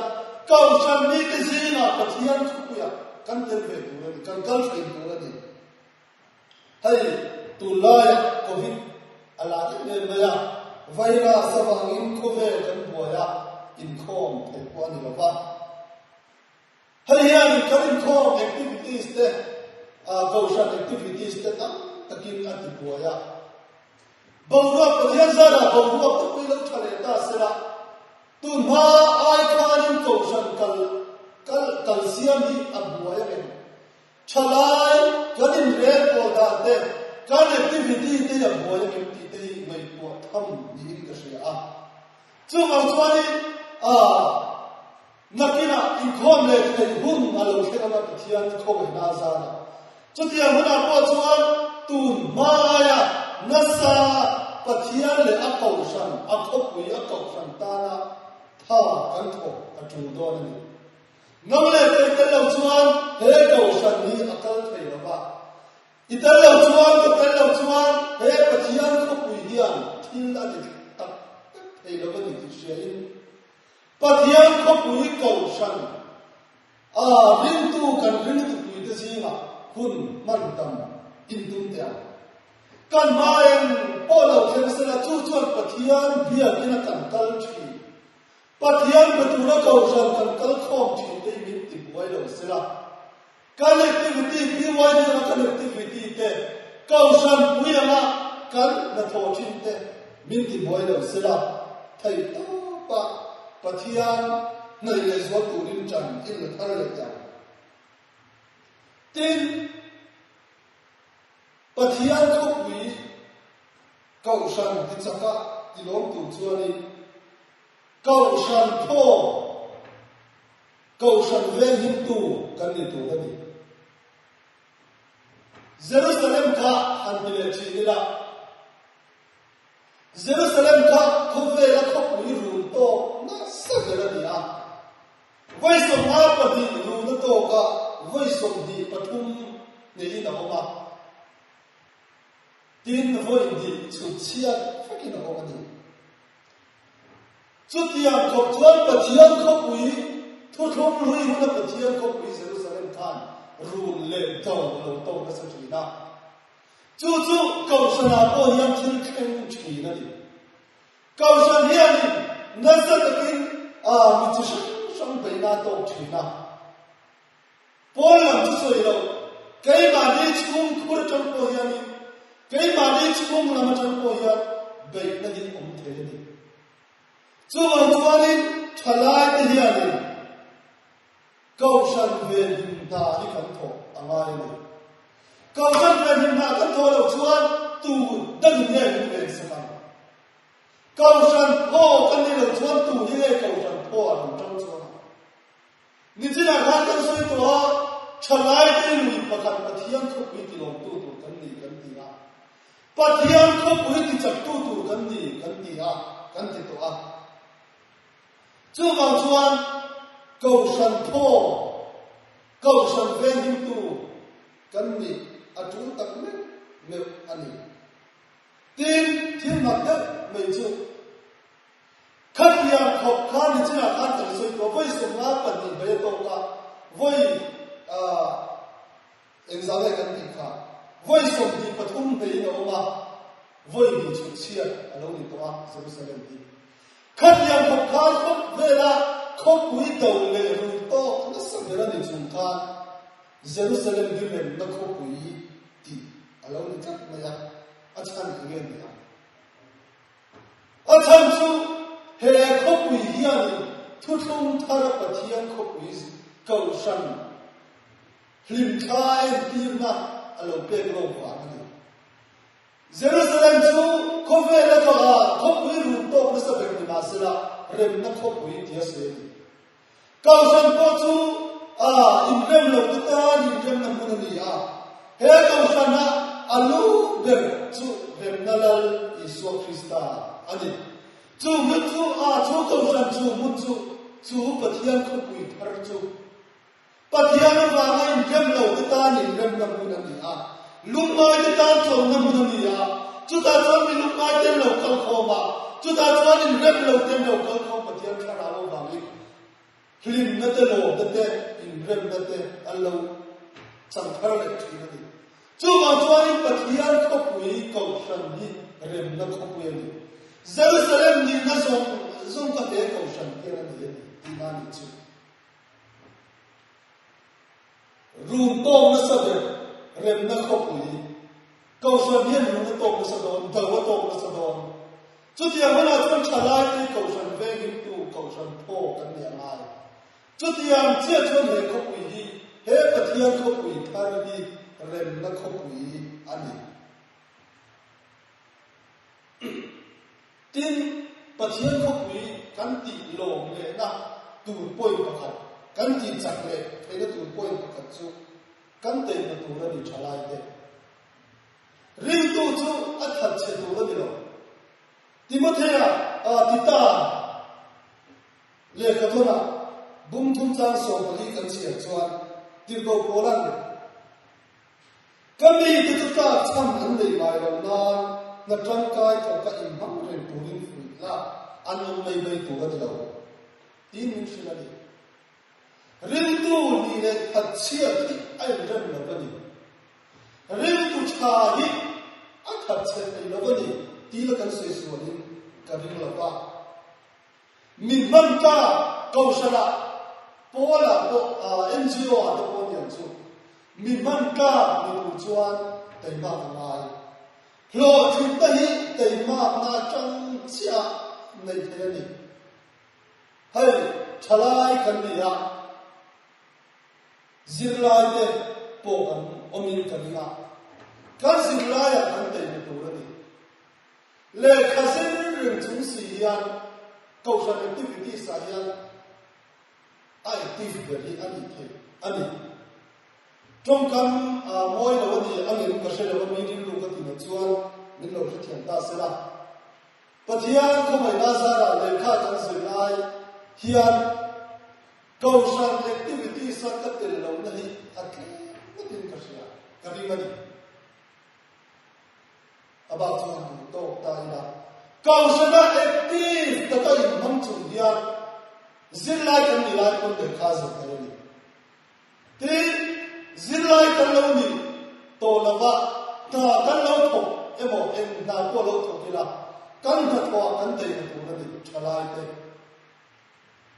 Kohhran mite zingah Pathian khawpuiah kan tel ve tur a ni, kan kal thin tur a ni. Hei tunlaiah Covid a la em em mai a, virus avangin khawvel kan buai a, inkhawm theih pawh a ni lo va. Hei hianin kan inkhawm activities te, kohhran activities te tam takin a ti buai a. Boruak Pathian zarah boruak te pawh i lo tha leh ta sela, tunhma ai khanin kohhran kal kal kal siam hi a buai ang em? Thalai kan inrel pawh dan te, kan activity te hi a buai ang em tih te hi ngaihtuah tham niin ka hria a. Chuvang chuanin ah nakinah inkhawm leh theih hun a lo thleng anga Pathian khawngaihna a zan a. Chutiang hunah pawh chuan tun hma aia nasa Pathian leh a kohhran, a khawpui a kohhran tana tha kan thawk a tul dawn a ni. Nang leh kei tel lo chuan he Kohhran hi a kal thei lo va. I tel lo chuan, ka tel lo chuan he Pathian khawpui hian thil a ti tak tak thei lo a ni tih hriain Pathian khawpui Kohhran a ringtu kan ringtupuite zingah hun hman tam intum teh ang. Kan hma eng pawh lo thleng sela chu chuan Pathian biakina kan kal thin. Pathian be tura Kohhran kan kal khawm thin te hi min ti buai lo sela. Kan activity, PYD anga kan activity te, Kohhran pui anga kan hnathawh thin te min ti buai lo sela. Theih tawpah Pathian hnaih leh zual turin ṭan i la thar leh teh ang. Tin, Pathian khawpui Kohhran tichaka tilawm tur chuanin Kohhran thaw, Kohhran venghimtu kan ni tur a ni. Jerusalem kha han ti leh thin ila, Jerusalem kha khawvela khawpui run tawk nasa ber a ni a. Vawi 52 run a tawk a, vawi 23 hnehin a awm a. Tin, vawi hnih chhut chhiat vekin a awm a ni. Chutiang khawp chuan Pathian khawpui thuthlung hlui huna Pathian khawpui Jerusalem khan run leh do a lo tawk nasa thin a. Chu chu Kohhranah pawh hian thil thleng thin a ni. Kohhran hianin nasa takin mi chi hrang beihna a tawk thin a. Pawn lam chu sawi lo, keimahni chhung khur atang pawh hianin, keimahni chhung lam atang pawh hian beihna hi awm thei a ni. Chuvang chuanin thalaite hianin Kohhran venhim hna hi kan thawh a ngai a ni. Kohhran venhim hna kan thawh loh chuan tu dangin nge min vensak ang? Kohhran phaw kan nih loh chuan tu hi nge Kohhran phaw ah rawn ṭang chuang ang? Nichinah khan kan sawi tawh a, ṭhalaite lui pakhat Pathian khawpui tilawmtu tur kan ni kan ti a, Pathian khawpui tichaktu tur kan ni kan ti a, kan ti tawh a. Chuvang chuan Kohhran thaw, Kohhran venghimtu kan nih a ṭul tak meuh meuh a ni. Tin, thil mak deuh mai chu khatiang khawp kha nichinah khan kan sawi tawh, vawi 52 bai a tawk a, vawi engzah nge kan tih kha, vawi 23 hneiin a awm a, vawi hnih chhut chhiat a lo ni tawh a Jerusalem hi. Khatiang khawp khan khawp vela khawpui do leh rul tawk nasa ber a ni chung khan Jerusalem hi remna khawpui tih a lo ni tlat mai a, a chhan eng nge ni ang? A chhan chu he khawpui hianin thuthlung thara Pathian khawpui kohhran hlimthla entirna a lo pek lawk vang a ni. Jerusalem chu khawvela tlawha khawpui run tawk nasa ber ni mah sela remna khawpui tia sawi a ni. Kohhran pawh chu a inrem lo te tan inremna hmun a ni a, he kohhrana a lu ber chu remna Lal Isua Krista a ni. Chu hmun chu a chu kohhran chu hmun chu chu Pathian khawpui thar chu Pathian avanga inrem lo te tan inremna hmun a ni a, lungngai te tan chawlhna hmun a ni a, chutah chuan mi lungngai ten lo kal khawm a, chutah chuan inrem lo ten lo kal khawm Pathian thlarau avangin hlimna te lawmna te inremna te an lo chang thar leh thin a ni. Chuvang chuanin Pathian khawpui kohhran hi remna khawpui a ni. Jerusalem nihna zawng zawng ka he kohhran hian a nei a ni tihna a nih chu. Run tawk nasa ber remna khawpui Kohhran hian run a tawk nasa dawn, do a tawk nasa dawn. Chutiang hunah chuan thalai te Kohhran venghimtu Kohhran phaw kan ni a ngai. Chutiang chiah chuan he khawpui hi he Pathian khawpui thar hi remna khawpui a ni. Tin, Pathian khawpui kan tih lawm lehna tur point pakhat, kan tih chak leh theihna tur point pakhat chu kan teihna tur a ni tha lai te. Ringtu chu a that chhe tur a ni lo. Timothea, Tita lehkhathawnah bung thum chang 14 kan chhiar chuan Tirhkoh Paula'n, Ka mite chu tlak chhan an nei ngai lo nain hna tangkai thawka inhmang reng turin fuih la an awm mai mai tur a ni lo, tiin min hrilh a ni. Riltu nih leh that chhiat hi a inrem lo a ni. Riltu tha hi a that chhe thei lo a ni tila kan sawi sualin ka ring lo va. Min hman ta Kohhranah Paul-ah pawh NGO-ah te pawh aniang chu mi hman ta ni tur chuan teimak a ngai. Hlawhtlinna hi teimakna atang chiah neih theih a ni. Hei thalai kan ni a, zirlai te pawh kan awmin ka ring a, kan zirlaiah kan teima tur a ni. Lehkha zir reng chung si hian Kohhran activities ah hian a active ber hi a nih theih a ni. Tawngkam mawi lo a ni a ngem ka hre lo a mi rilru ka ti na chuan min lo hrethiam ta sela. Pathian khawngaihna zarah lehkha kan zir lai hian Kohhran activities a ka tel lohna hi a tlem ngawtin ka hria, ka ring a ni. A bak chu han duh tawk ta ila. Kohhrana active taka inhmang chung hian zirlai kan ni lai pawn lehkha zir tel a ni. Tin, zirlai kan lo ni tawh lova hna kan lo thawk emaw eng hna pawh lo thawk ila kan hnathawhah kan teina tur a ni thalai te.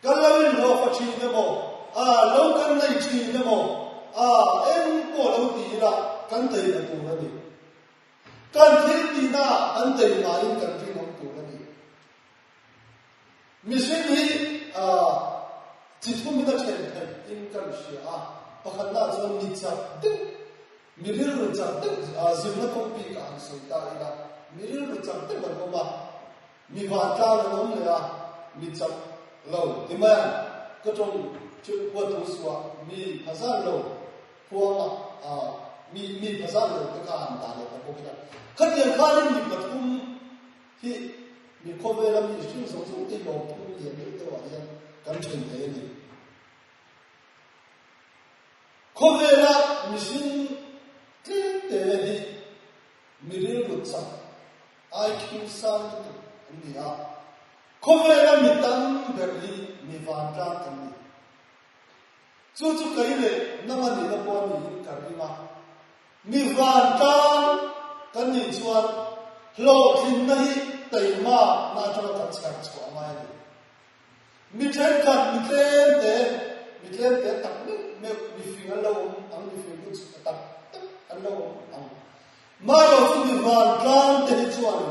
Kan lo inhlawhfa thin emaw, a lo kan nei thin emaw, a eng pawh lo ti ila kan teima tur a ni. Kan thil tihna ah kan teimain kan rinawm tur a ni. Mihring hi a chi thumin a then theih in kan hria a, pakhatna ah chuan mi chak deuh, mi rilru chak deuh, zirna kawng bik ah han sawi ta ila, mi rilru chak deuh an awm a, Mi vantlang an awm leh a, mi chak lo ti mai ang. Ka tawng chu huat thu suah mi phazar lo huanga mi mi phazar lo te kha han dah leh ta bawk ila. Khatiang khanin mi pathum hi mi khawvela mi hring zawng zawng te lawm phung lian deuh deuh ah hian kan then thei a ni. Khawvela mihring tlem te hi mi rilru chak IQ sang lutuk an ni a, khawvela mi tam ber hi mi vantlang an ni. Chu chu kei leh nang a nihna pawh a niin ka ring a, mi vantlang kan nih chuan hlawhtlinna hi taima na atanga kan chher chhuah a ngai a ni. Mi thenkhat, mi tlem te, mi tlem te tak meuh meuh, mi fing an lo awm ang, mi fing hun chhuk tak tak an lo awm ang. Marawh chu mi vantlang te hi chuan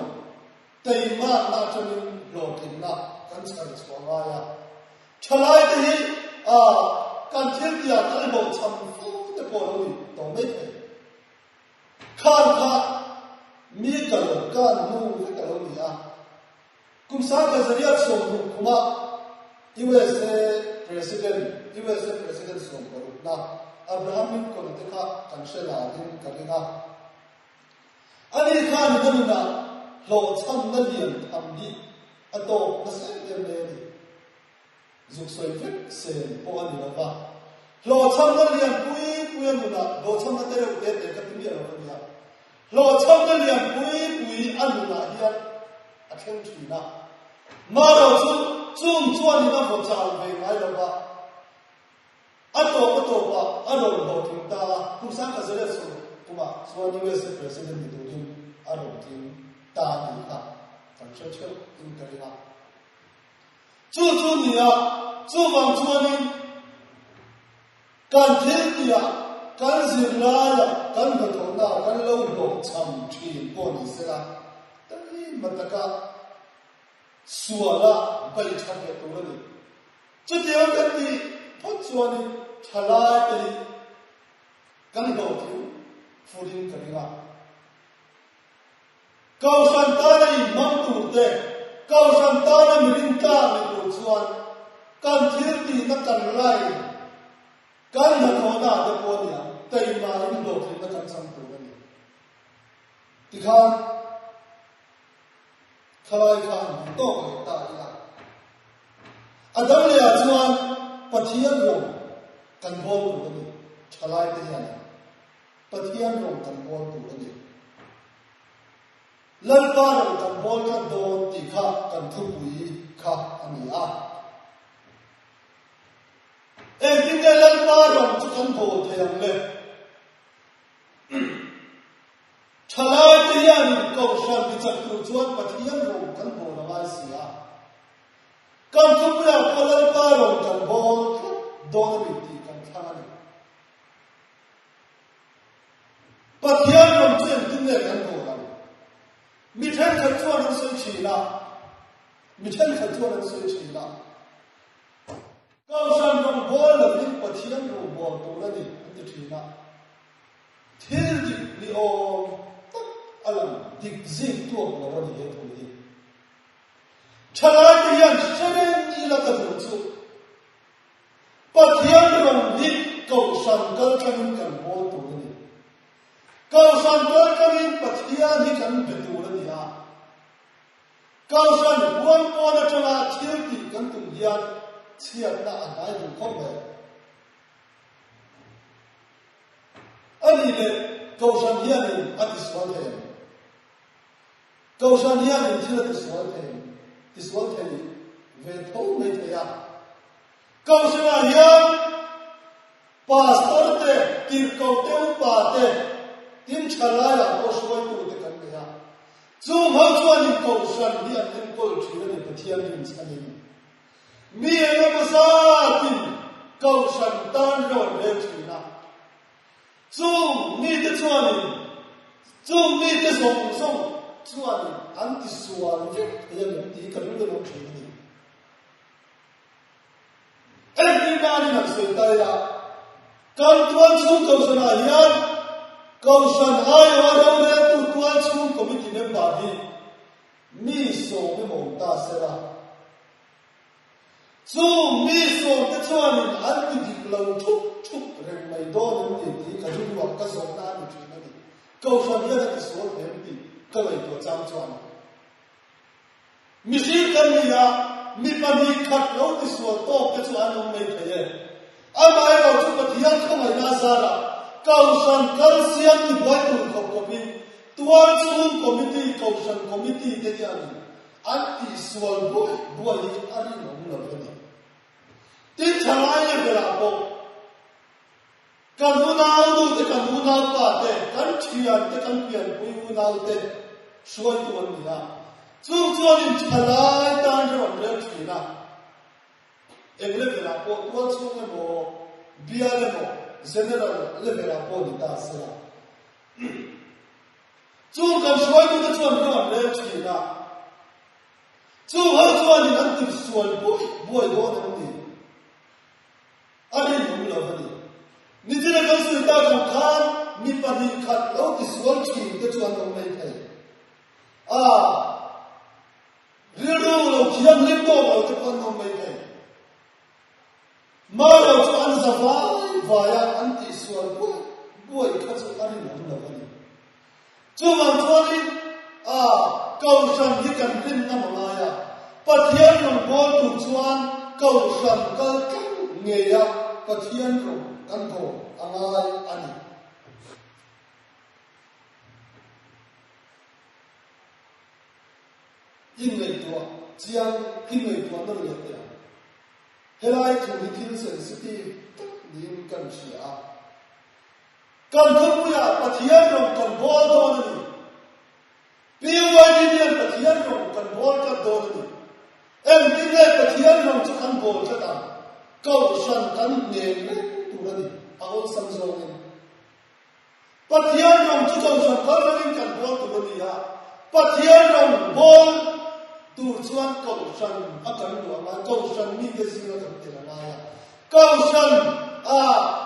teimakna atangin hlawhtlinna kan chhar chhuah ngai a. Thalai te hi kan thil tihah kan hlawhchham fo te pawh a lo ni tawh mai thei. Khan kha mi kal kan hnu vek a lo ni a. Kum sangkhat zariat 60 kuma USA President USA President 16na Abraham Lincoln te kha kan hre larin ka ring a. Ani khan a nunah hlawhchhamna lian tham hi a tawk nasa em em mai a ni. Zuk sawi vek sen pawh a ni lo va. Hlawhchhamna lian pui pui a nunah hlawhchhamna te reuh te te ka ti miah lo va nia. Hlawhchhamna lian pui pui a nunah hian a thleng thin a. Marawh chu chung chuanin a vaw chau ve ngai lo va. A tawp a tawpah a rawn hlawhtling ta a, kum 1960 kumah chuan USA President ni turin a rawn tling ta a nih kha kan hre theuh in ka ring a. Chu chu ni a, chuvang chuanin kan thil tihah, kan zirlaiah, kan hnathawhnaah kan lo hlawhchham thin pawh ni sela, taima taka suala beih that leh tur a ni. Chutiang kan tih phawt chuanin thalaite hi kan hlawhtling furin ka ring a. Kohhran tana inhmang tur te, Kohhran tana miring tlak ni tur chuan kan thil tihna kan line, kan hnathawhna ah te pawh nia taima in hlawhtlinna kan chang tur a ni. Tikhan thalai khan duh tawk leh ta ila. A dang leh ah chuan Pathian rawng kan bawl tur a ni, thalai te hian. Pathian rawng kan bawl tur a ni. Lalpa rawng kan bawl tlat dawn tih kha kan thupui kha a ni a. Engtin nge Lalpa rawng chu kan bawl thei ang le? Thalaite hianin Kohhran tichak tur chuan Pathian rawng kan bawl a ngai si a. Kan thupuiah pawh Lalpa rawng kan bawl tlat dawn a ni tih kan thlang a ni. Pathian ram chu engtin nge kan bawl ang? Mi thenkhat chuan an sawi thin a, mi thenkhat chuan an sawi thin a, Kohhran rawngbawl lovin Pathian rawngbawl tur a ni an ti thin a. Thil dik ni awm tak a lang dik zik tuak lo a ni he thu hi. Thalaite hian hre reng ila ka duh chu. Pathian rawng hi Kohhran kaltlangin kan bawl tur a ni. Kohhran kaltlangin Pathian hi kan be tur a ni a. Kohhran huang pawn atanga thil tih kan tum hian chhiatna a hnai duh khawp mai. A nih leh Kohhran hianin a tisual thei ang. Kohhran hianin thil a tisual thei, tisual thei ve tho mai thei a. Kohhranah hian Pastor te, tirhkoh te, upa te, tin thalaiah pawh hruaitute kan nei a. Chung ho chuanin Kohhran hi an enkawl thin a ni Pathian rinchhanin. Mi engemaw zatin Kohhran tan rawn rel thin a. Chung mite chuanin, chung mite zawng zawng chuanin an tisual vek thei a ngem tih ka ring emaw thin a ni. Engtin nanin han sawi ta ila, kan tualchhung Kohhranah hian Kohhran aiawha roreltu tualchhung committee member hi mi sawm emaw awm ta sela, Chung mi sawmte chuanin an ti dik lo thup thup reng mai dawn em ni tih ka rilruah ka zawhna a ni thin a ni. Kohhran hian a ti sual em tih ka ngaihtuah chang chuan mihring kan ni a, mi pahnih khat lo ti sual tawk te chu an awm mai thei e. Amaherawh chu Pathian khawngaihna zarah Kohhran kal siam ti buai tur khawp khawpin Tualchhung Committee, Kohhran Committee te hianin An tihsual buai buai hi a rinawm lo a ni. Tin, thalai level-ah pawh kan unau nu te, kan unau pa te, kan thian te, kan pianpui unau te hruaitu an ni a. Chung chuanin thalai tan rawn rel thin a. Eng level-ah pawh tual chhung emaw, bial emaw, general level-ah pawh ni ta sela. Chung kan hruaitute chuan ro an rel thin a, chung ho chuanin an tihsual buai buai dawn em ni? A rinawm lo a ni. Nichina kan sawi tak ang khan mi pahnih khat lo tisual thin te chu an awm mai thei a, rilru lo thianghlim tawk lo te pawh an awm mai thei. Maro chu an za vai vai a, an tihsual buai buai kha chu a rinawm lo a ni. Chuvang chuanin a Kohhran hi kan rinna ma ngai a, Pathian rawn bawl tur chuan Kohhran kal tlang ngeia Pathian rawn kan bawl a ngai a ni. Inngaihtuah chiang, inngaihtuah nawn leh teh ang. Helai thu hi thil sensitive tak niin kan hria a. Kan khawpuiah Pathian rawn kan bawl dawn a ni. PYD hian Pathian rawn kan bawl tlat dawn a ni. Engtin nge Pathian rawn chu kan bawl tlat ang? Kohhran kan hnen reng tur a ni, a awlsam zawngin. Pathian rawng chu Kohhran kal rengin kan bawl tur a ni a, Pathian rawng bawl tur chuan Kohhran a kan luah ngai, Kohhran mite zinga kan tel a ngai a. Kohhran a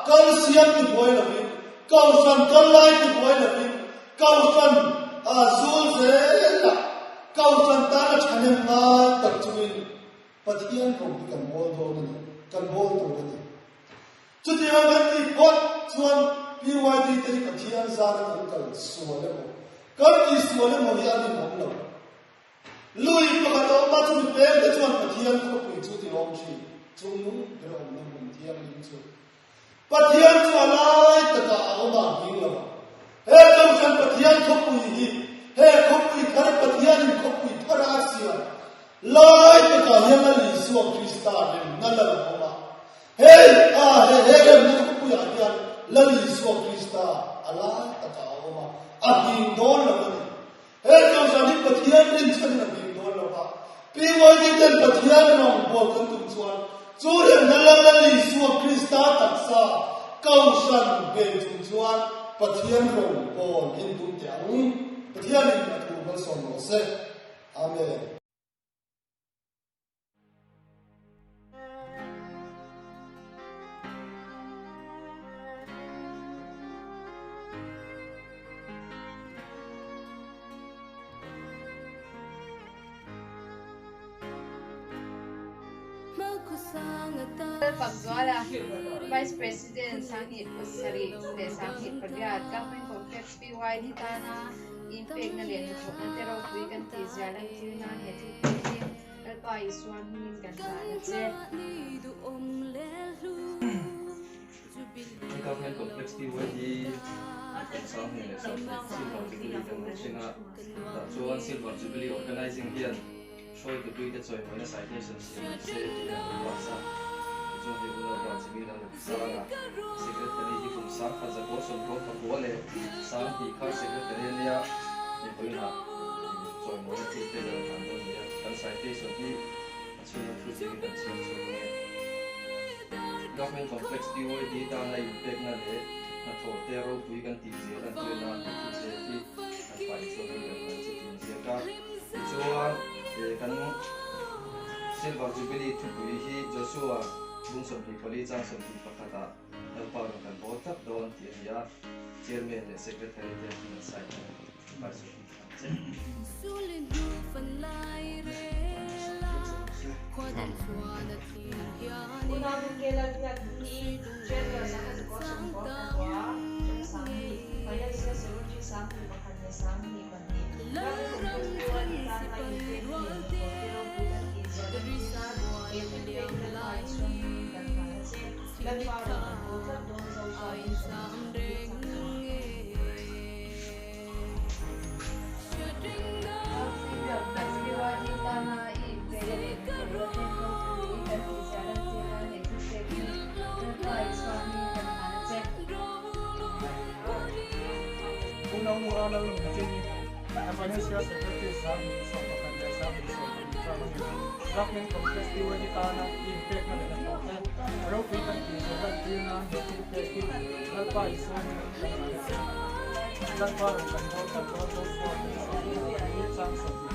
kal siam ti buai lovin, Kohhran kal lai ti buai lovin, Kohhran a zul zel a, Kohhran tana thahnem ngai tak chungin Pathian rawng hi kan bawl dawn a ni, kan bawl tur a ni. Chutiang kan tih phawt chuan PYD te hi Pathian zara kan kal sual emaw, kan tih sual emaw hi a rinawm lo. Lui pakhat a awm a, chumi peng te chuan Pathian khawpui chu ti awm thin, chung nung ber awmna hmun thianghlim chu. Pathian chu a lai takah a awm a, a hming lo. He Kohhran Pathian khawpui hi he khawpui thar Pathianin khawpui thar a siam lai takah hian Lal Isua Krista remna lal a awm a. Hei a he he remna khawpuiah hian Lal Isua Krista a lai takah a awm a, a hming dawn lo a ni. He Kohhran hi Pathian rinchhanin a hming dawn lo va, PYD ten Pathian rawngbawl kan tum chuan chu remna lal Lal Isua Krista taksa Kohhran ve chung chuan Pathian rawngbawl in tum teh ang. Pathianin a thu malsawm rawh se. Amen. Fakzuala, Vice President 2008 Government Complex PYD tana inpekna leh hnathawkna te ropui kan tihzia lantir nan he thilpek hi Lalpa Isua hmingin kan hlan a che. Government Complex PYD 2007 Silver Jubilee kan lo thleng a, tah chuan Silver Jubilee Organizing hian hruaitu tuite chawimawina citation siam ni se tiin an rawn ruat sa. Tichuan hei unaupa Jimmy Lalngatisanga Secretary hi kum sangkhat zakua sawmkua pakua leh sang tih kha Secretary a nia, hei vawiinah chawimawina thil pek a rawn hlan dawn a ni a, kan citation hi. chhunga thu ziak hi kan chhiar chhuak ang e. Government Complex PYD tana inpekna leh hnathawh te ropui kan tih zia lantir nan he thu chhe hi kan pai chhuak in kan hman che tih an ziak a. Tichuan, kan Silver Jubilee thupui hi Joshua bung 24 chang 21 ah Lalpa rawn kan bawl tlat dawn tih a ni a, Chairman leh Secretary te an sign a ni. Pai chhuak in kan che. Unau Kela biak hi Treasurer 194 20, Financial Secretary 21 leh 22, Ram Complex Puan tana inpek leh hnathawhte ropui kan tih zia lantir nan he thilpek Lalpa Isuan hmingin kan hlan a che. Lalpa rawn kan bawl tlat dawn Joshua bung 24 chang 21. SPYD tana i inpek leh hnathawhte ropui kan tih zia lantir nan he thilpek hi Lalpa Isua hmingin kan hlan a che. Unaunu a lal nun chin a Financial Secretary 21 leh 22 chang a ni. Government Complex PYD tana i inpekna leh hnathawhte ropui kan tih zia lantir nan he thilpek hi Lalpa Isua hmingin kan hlan a che. Lalpa rawn kan bawl tlat dawn Joshua bung 24 chang 21.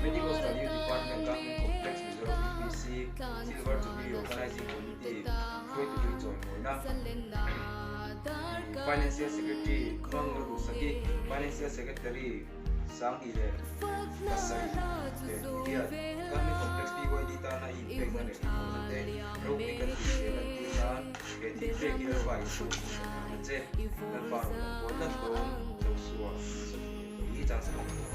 Medical Studies Department Government Complex Mizoram UPC Silver Jubilee Organizing Committee hruaitu hi chawimawina Financial Secretary Hmang Lalduhsaki Financial Secretary Sanghnih leh Pasarih leh Riat Government Complex PYD tana i inpekna leh hnathawhna te ropui kan tih zel an tir nan he thil pek hi Lalpa in thu kan hlan a che. Lalpa rawn kan bawl tlat dawn Joshua 24 chang 21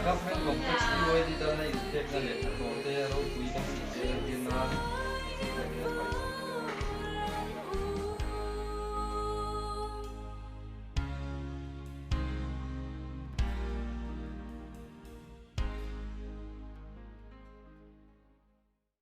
Government Complex PYD tana inpekna leh hnathawhte ropui kan tih zel a tir nan thil pek hi a pai chhuak.